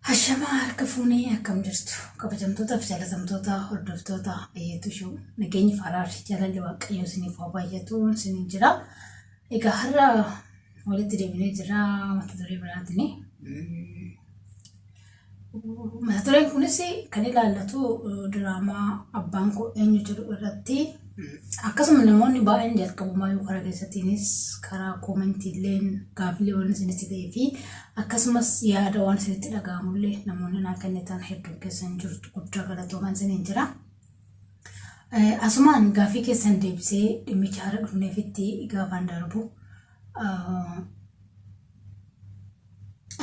Hashamaa harka fuunee akkam jirtu kabajamtoota fi jaalatamtoota hordoftoota Ayyeetuu Shuu nageenyi fi araarri jaalalli waaqayyoo isiniif haa baay'atu isiniin jira. Egaa har'a walitti deebinee jira mata duree biraatiin. Mata dureen kunis kan ilaallatu diraamaa abbaan koo eenyu jedhu irratti akkasuma namoonni baay'een jalqabumaa yoo karaa keessattiinis karaa koomentiilleen gaaffilee waan isinitti ta'ee fi akkasumas yaada waan isinitti dhaga'amullee namoonni naa kennitan hedduun keessan jirtu guddaa galatooman isiniin jira. Asumaan gaaffii keessan deebisee dhimmicha hara dhufneefitti gaafaan darbu.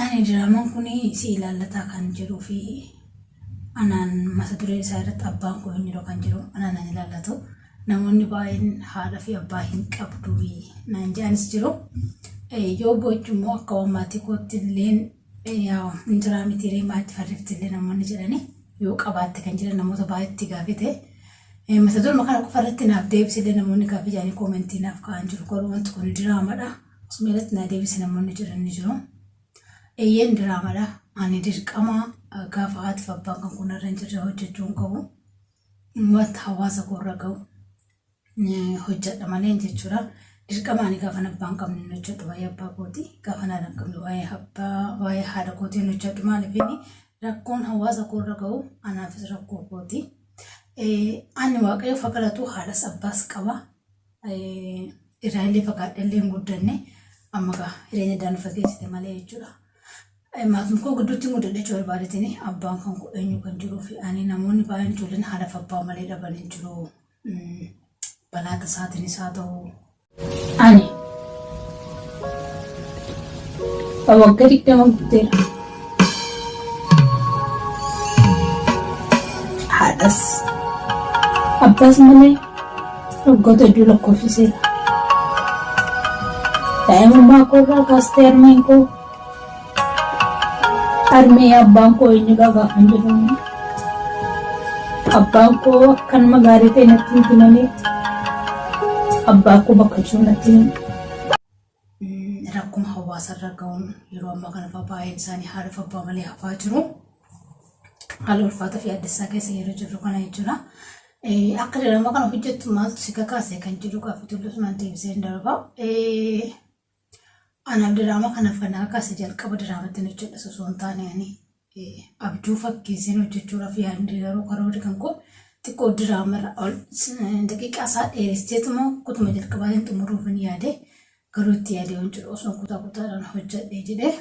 Ani diraamaan kun si ilaallataa kan jedhuu fi anaan mata dureen isaa irratti abbaan koo eenyudha kan jedhu anaan nan ilaallatu. Namoonni baay'een haadha fi abbaa hin qabdu naan jedhanis jiru. Yoo boochu immoo akka waan maatii kootti illeen hin jiraa miti ree maatii farrifti illee namoonni jedhani yoo qabaatte kan jedhan namoota baay'eetti gaafite. Mata duruma kana qofa irratti naaf deebisi illee namoonni gaaffii jedhanii koomentii naaf ka'an jiru. Garuu wanti kun diraamadha. Osuma irratti naa deebisi namoonni jedhan ni jiru. Eeyyeen diraamadha. Ani dirqama gaafa haati fi abbaan kan kun irra hin jirre hojjechuu hin qabu. Wanta hawaasa koo irra gahu hojjedha malee jechuudha. Dirqama ani gaafa abbaa hin qabne hin hojjedhu waa'ee abbaa kooti. Gaafa haadha hin qabne waa'ee abbaa waa'ee haadha kootii hin hojjedhu. Maaliif inni rakkoon hawaasa koo irra gahu anaafis rakkoo kooti. Ani waaqayyo fagalatu haadhas abbaas qaba. Irraa illee fagaadhe illee hin guddanne amma gaa jireenya addaan nu fageessite malee jechuudha. Maatiin koo gidduutti hin guddadhe jechuu barbaadeetini abbaan kan koo eenyu kan jiruu fi ani namoonni baay'een ijoolleen haadha fi abbaa malee dhaban hin jiru. Balaa tasaatiinis haa ta'u. Ani waggaa 20 guuteera. Haadhas abbaas malee waggoota hedduu lakkoofsiseera. Daa'imummaa koo irraa kaastee harmeen koo harmee abbaan koo eenyudha gaafan jedhuun abbaan koo akka nama gaarii ta'e natti himti malee abbaa koo bakka jiru natti hin himne. Rakkuma hawaasarra ga'uun yeroo ammaa kana fa'aa baay'een isaanii haadha fi abbaa malee hafaa jiru. Haala ulfaataa fi yaaddessaa keessa yeroo jirru kana jechuudha. Akka diraamaa kana hojjettu maaltu si kakaase kan jedhu gaaffii tullu sumaan deebisee hin darba. Anaaf diraamaa kanaaf kan na kakaase jalqaba diraamatti hojjedha osoo hin taane ani abjuu fakkeesseen hojjechuudhaaf yaadni garuu karoorri kan koo xiqqoo diraamarra ol daqiiqaa isaa dheeresseetuma kutuma jalqabaatiin xumuruuf hin yaade garuu itti yaadee waan jiru osoo kutaa kutaadhaan hojjedhee jedhee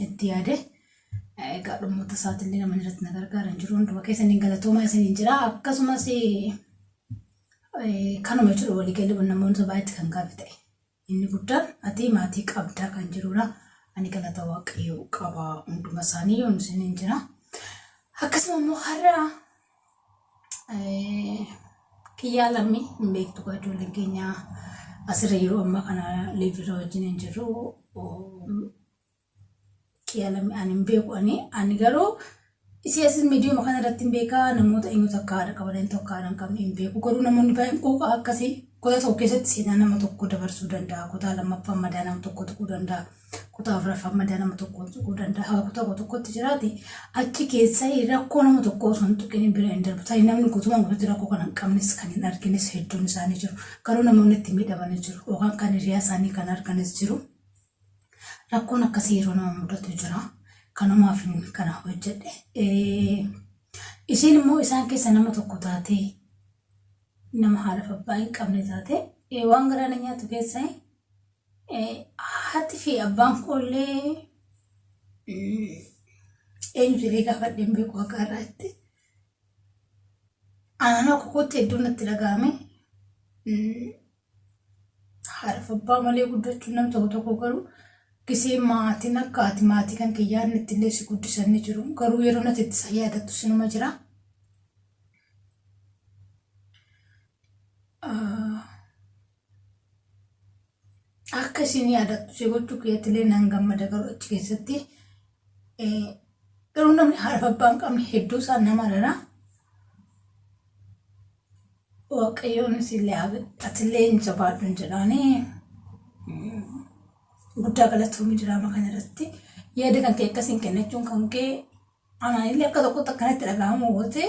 itti yaade egaa dhummoota isaatillee namni irratti na gargaaran jiru hunduma keessaniin galatoomaa isiniin jira akkasumas kanuma jedhu waliigalli namoota baay'eetti kan gaaffii ta'e. Inni guddaan ati maatii qabdaa kan jirudha. Ani galata waaqayyoo qaba hunduma isaanii yoon isiniin jira. Akkasuma immoo har'a kiyyaa lammii hin beektu gaa ijoolleen keenya asirra yeroo ammaa kana liivirra wajjin hin jirru. Kiyyaa lammii ani hin beeku ani ani garuu isii asis miidiyuma kana irratti hin beekaa namoota eenyu takka haadha qaban eenyu takka haadha hin qabne hin beeku garuu namoonni baay'een qooqa akkasii kutaa tokko keessatti seenaa nama tokko dabarsuu danda'a kutaa lammaffaan madaa nama tokko tuquu danda'a kutaa afuraffaan madaa nama tokko tuquu danda'a haga kutaa tokkotti jiraate achi keessa rakkoo nama tokko osoo hin tuqin bira hin darbu tarii namni guutumaan guutuutti rakkoo kana hin qabnes kan hin argines hedduun isaanii jiru garuu namoonni itti miidhamanii jiru yookaan kan hiriyaa isaanii kan arganis jiru. Rakkoon akkasii yeroo nama mudatu jira. Kanumaaf kana hojjedhe. Isheen immoo isaan keessa nama tokko taatee nama haadha abbaa hin qabne taate waan garaa na nyaatu keessa haati fi abbaan koollee eenyu jedhee gaafadhee hin beeku akka har'aatti. Anaan akka kootti hedduun natti dhaga'ame. Haadhaaf abbaa malee guddachuun nam tokko tokko garuu gisee maatiin akka ati maatii kan kee yaadne itti illee si guddisan ni jiru. Garuu yeroo nati itti isaan yaadattu sinuma jira. Akka isin yaadattu si gochuu kiyyatti illee nan gammada garuu achi keessatti Garuu namni haadha abbaa hin qabne hedduu isaan nama rara. Waaqayyoon isillee atillee hin jabaadhu hin jedhaanii guddaa galatoomii diraama kana irratti yaada kan kee akkasiin kennachuun kan kee anaanillee akka tokkotti akkanatti dhaga'amu goote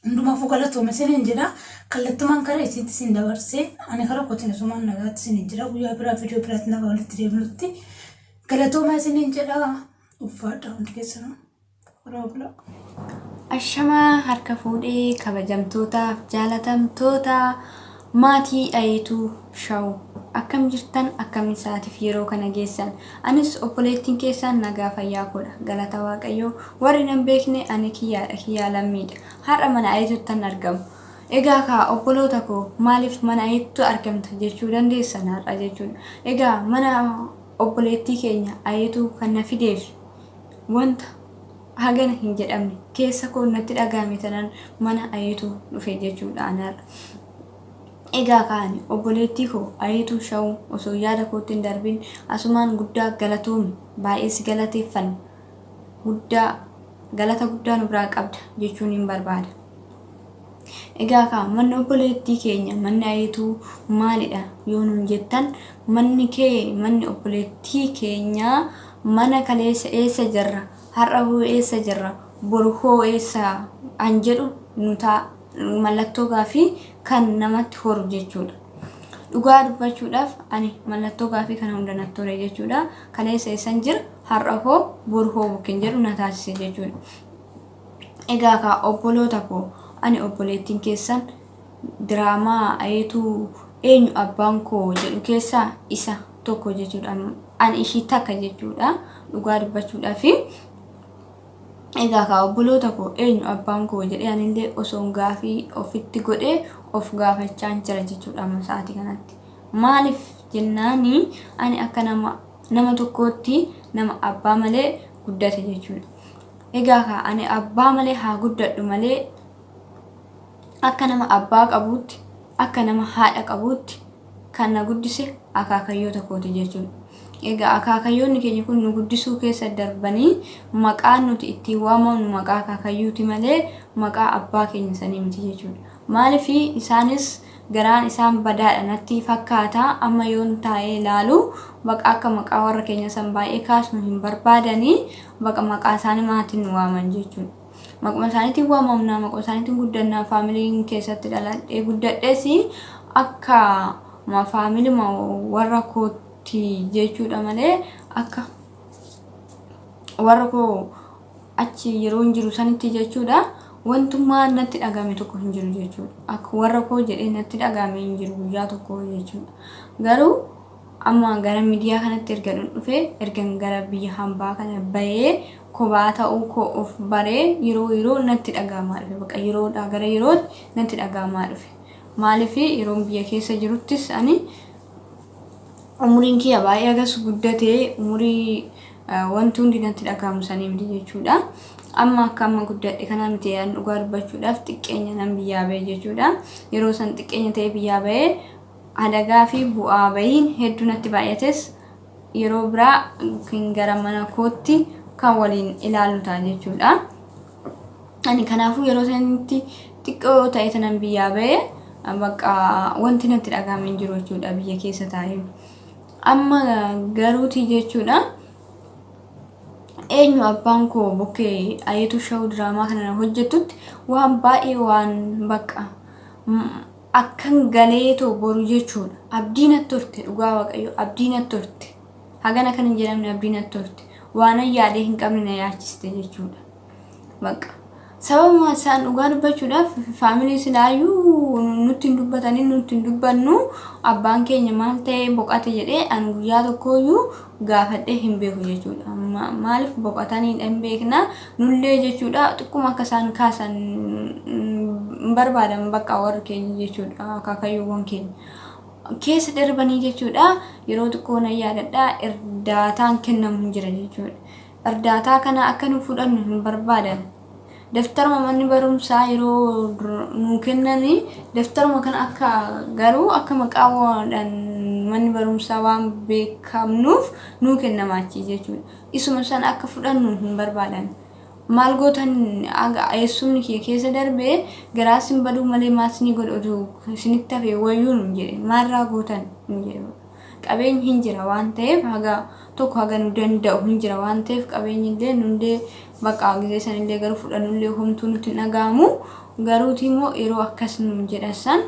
hundumaafuu galatoome isiniin jedha. Kallattumaan karaa isiitti isin dabarsee ani karaa kootiin asumaan nagaatti isiniin jira. Guyyaa biraa viidiyoo biraatti nagaa walitti deebinutti galatoomaa isiniin jedha. Ulfaadha hundi keessanuu. Horaa bulaa. Ashamaa harka fuudhee kabajamtootaaf jaalatamtoota maatii Ayeetuu Shaw akkam jirtan akkam isaatiif yeroo kana geessan anis obboleettiin keessaan nagaa fayyaa koodha galata waaqayyoo warri nan beekne ani kiyyaadha kiyyaa lammiidha har'a mana Ayeetuuttan argamu egaa kaa obboloota koo maaliif mana Ayeetuutti argamta jechuu dandeessan har'a jechuudha egaa mana obboleettii keenya Ayeetuu kan na fideef wanta hagana hin jedhamne keessa koo natti dhagahame tanan mana Ayeetuu dhufe jechuudha ani har'a. Egaa kaani obboleettii koo Ayeetuu Shawuu osoo yaada kootti hin darbin asumaan guddaa galatoomi baay'ee si galateeffanna guddaa galata guddaa nu biraa qabda jechuun hin barbaada. Egaa kaa manni obboleettii keenya manni Ayeetuu maalidha yoo nuun jettan manni kee manni obboleettii keenyaa mana kaleessa eessa jirra har'a hoo eessa jirra boru hoo eessa an jedhu nu ta'a mallattoo gaafii kan namatti horu jechuudha. Dhugaa dubbachuudhaaf ani mallattoo gaafii kana hunda natti hore jechuudha. Kaleessa eessan jira har'a hoo boru hoo bukkeen jedhu na taasise jechuudha. Egaa kaa obboloota koo ani obboleettiin keessan diraamaa Ayeetuu eenyu abbaan koo jedhu keessaa isa tokko jechuudha. Ani ishii takka jechuudha dhugaa dubbachuudhaafi. Egaa kaa obboloota koo eenyu abbaan koo jedhee anillee osoon gaafii ofitti godhee of gaafachaan jira jechuudha amma sa'aatii kanatti. Maaliif jennaani ani akka nama nama tokkootti nama abbaa malee guddate jechuudha. Egaa kaa ani abbaa malee haa guddadhu malee akka nama abbaa qabuutti akka nama haadha qabuutti kan na guddise akaakayyoota kooti jechuudha. Egaa akaakayyoonni keenya kun nu guddisuu keessa darbanii maqaan nuti ittiin waamamnu maqaa akaakayyuuti malee maqaa abbaa keenya sanii miti jechuudha. Maaliif isaanis garaan isaan badaadha natti fakkaata amma yoon taa'ee ilaalu baqa akka maqaa warra keenya san baay'ee kaasnu hin barbaadanii baqa maqaa isaanii maatiin nu waaman jechuudha. Maquma isaaniitiin waamamna, maquma isaaniitiin guddanna, faamiliin keessatti dhaladhee guddadhes akka faamilima warra kootti jechuudha malee akka warra koo achi yeroo hin jiru sanitti jechuudha wantummaa natti dhagame tokko hin jiru jechuudha. Akka warra koo jedhee natti dhagame hin jiru guyyaa tokko jechuudha. Garuu amma gara miidiyaa kanatti erga dhufee ergan gara biyya hambaa kana bahee kophaa ta'uu koo of baree yeroo yeroo natti dhaga'amaa dhufe. Bakka yeroodhaa gara yerootti natti dhaga'amaa dhufe. Maaliif yeroon biyya keessa jiruttis ani umuriin kiyya baay'ee hagas guddatee umurii wanti hundi natti dhaga'amu sanii miti jechuudha. Amma akka amma guddadhe kanaa miti an dhugaa dubbachuudhaaf xiqqeenya nan biyyaa bahe jechuudha. Yeroo san xiqqeenya ta'ee biyyaa bahee adagaa fi bu'aa bahiin hedduu natti baay'ates yeroo biraa kan gara mana kootti kan waliin ilaallu ta'a jechuudha. Ani kanaafuu yeroo sanitti xiqqoo ta'e tanan biyyaa bahe bakka wanti natti dhaga'ame hin jiru jechuudha biyya keessa taa'ee. Amma garuuti jechuudha. Eenyu abbaan koo bokkee Ayeetuu Shaw diraamaa kana hojjettutti waan baay'ee waan bakka akkan galeetoo boru jechuudha. Abdii natti turte dhugaa waaqayyo abdii natti turte. Hagana kan hin jedhamne abdii natti turte. Waanan yaadee hin qabne na yaachiste jechuudha. Bakka sababuma isaan dhugaa dubbachuudhaaf faamilii silaayyuu nutti hin dubbatanii nutti hin dubbannu abbaan keenya maal ta'ee boqate jedhee an guyyaa tokkooyyuu gaafadhee hin beeku jechuudha. Maaliif boqatanii hin beekna nullee jechuudha xiqquma akka isaan kaasan hin barbaadan bakka warri keenya jechuudha akaakayyuuwwan keenya. Keessa darbanii jechuudha yeroo xiqqoo nan yaadadha irdaataan kennamu hin jira jechuudha. Irdaataa kana akka nu fudhannu hin barbaadan. Daftaruma manni barumsaa yeroo nuu kennani daftaruma kana akka garuu akka maqaadhaan manni barumsaa waan beekamnuuf nuu kennama achi jechuudha. Isuma san akka fudhannu hin barbaadan. Maal gootan eessumni kiyya keessa darbee garaa sin baduu malee maal sinii godhu utuu isinitti hafe wayyuu nun jedhe maalirraa gootan nun jedhe. Qabeenyi hin jira waan ta'eef haga tokko haga nu danda'u hin jira waan ta'eef qabeenyi illee nullee baqa gizee sanillee garuu fudhannullee homtuu nutti hin dhaga'amu. Garuuti immoo yeroo akkas nun jedhan san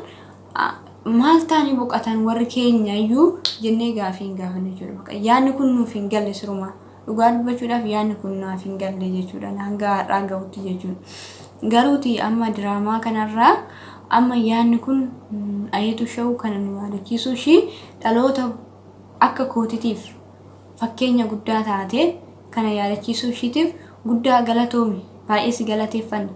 maal taanii boqatan warri keenya iyyuu jennee gaafii hin gaafanne jechuudha. Baqa yaadni kun nuuf hin galle sirumaa. Dhugaa dubbachuudhaaf yaadni kun naaf hin galle jechuudha. Hanga har'aa gahutti jechuudha. Garuuti amma diraamaa kanarraa amma yaadni kun Ayeetuu Show kana nu yaadachiisuu ishii dhaloota akka kootitiif fakkeenya guddaa taate kana yaadachiisuu ishiitiif guddaa galatoomi baay'ee si galateeffanna.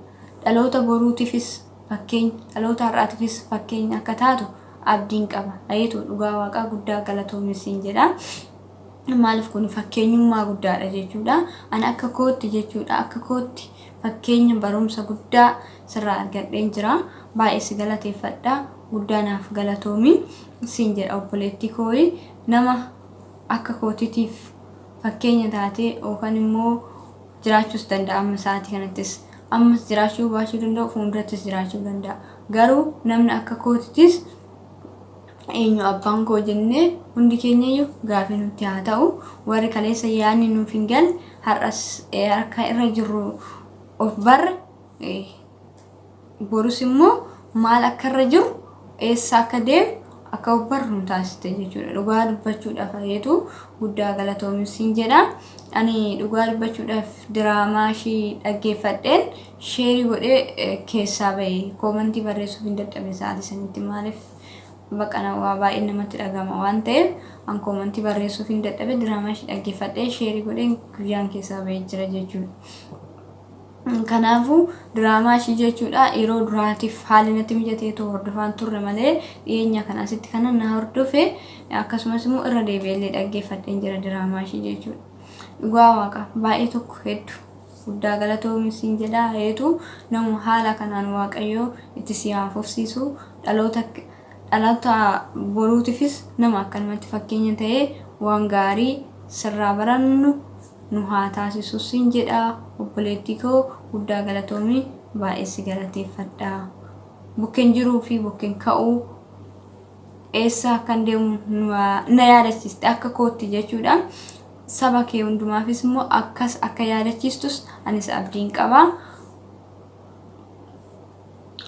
Dhaloota boruutifis fakkeenya dhaloota har'aatifis fakkeenya akka taatu abdiin qaba. Ayeetuu dhugaa waaqaa guddaa galatoomi siin jedha. Maaliif kun fakkeenyummaa guddaadha jechuudha. Ani akka kootti jechuudha akka kootti fakkeenya barumsa guddaa sirraa argadheen jira. Baay'ee si galateeffadha. Guddaa naaf galatoomi siin jedha obboleettii kooyi. Nama akka kootitiif fakkeenya taatee yookaan immoo jiraachuus danda'a amma sa'aatii kanattis. Ammas jiraachuu baachuu danda'u fuuldurattis jiraachuu danda'a. Garuu namni akka kootitis eenyu abbaan koo jennee hundi keenyayyuu gaafii nutti haa ta'u. Warri kaleessa yaadni nuuf hin galle har'as harka irra jirru of barre borus immoo maal akka irra jiru eessa akka deemu akka of barru nu taasiste jechuudha. Dhugaa dubbachuudhaaf ayeetu guddaa galatoomi siin jedha. Ani dhugaa dubbachuudhaaf diraamaa ishii dhaggeeffadheen sheerii godhee keessaa bahe koomantii barreessuuf hin dadhabe sa'aatii sanitti maaliif baqana waa baay'ee namatti dhagama waan ta'eef an koomantii barreessuuf hin dadhabe diraamaa ishii dhaggeeffadhee sheerii godheen guyyaan keessaa bahee jira jechuudha. Kanaafuu diraamaa ishii jechuudha yeroo duraatiif haalli natti mijatee too hordofaan turre malee dhiyeenya kana asitti kana na hordofe akkasumas immoo irra deebi'ellee dhaggeeffadheen jira diraamaa ishii jechuudha. Dhugaa waaqa baay'ee tokko hedduu guddaa galatoomi siin jedha heetu namu haala kanaan waaqayyoo itti si haa fufsiisu dhaloota dhaloota boruutifis nama akkanumatti fakkeenya ta'ee waan gaarii sirraa barannu nu haa taasisu siin jedha obboleettii koo guddaa galatoomi baay'ee si galateeffadha. Bukkeen jiruu fi bukkeen ka'uu eessa akkan deemu na yaadachiiste akka kootti jechuudha. Saba kee hundumaafis immoo akkas akka yaadachiistus anis abdiin qaba.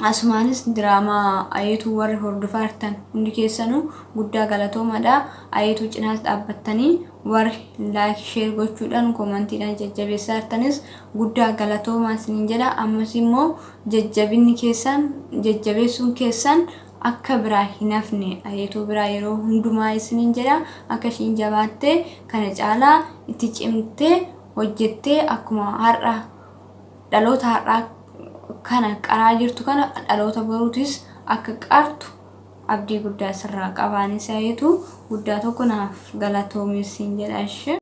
Asumaanis diraamaa Ayeetuu warri hordofaa jirtan hundi keessanuu guddaa galatoomadha. Ayeetuu cinaas dhaabbattanii warri like share gochuudhaan koomantiidhaan jajjabeessaa jirtanis guddaa galatoomaa isiniin jedha. Ammas immoo jajjabinni keessan jajjabeessuun keessan akka biraa hin hafne Ayeetuu biraa yeroo hundumaa isiniin jedha. Akka ishiin jabaattee kana caalaa itti cimtee hojjettee akkuma har'a dhaloota har'aa kana qaraa jirtu kana dhaloota boruutis akka qartu abdii guddaa sirraa qabaanis ayeetu guddaa tokko naaf galatoomi siin jedha ishee.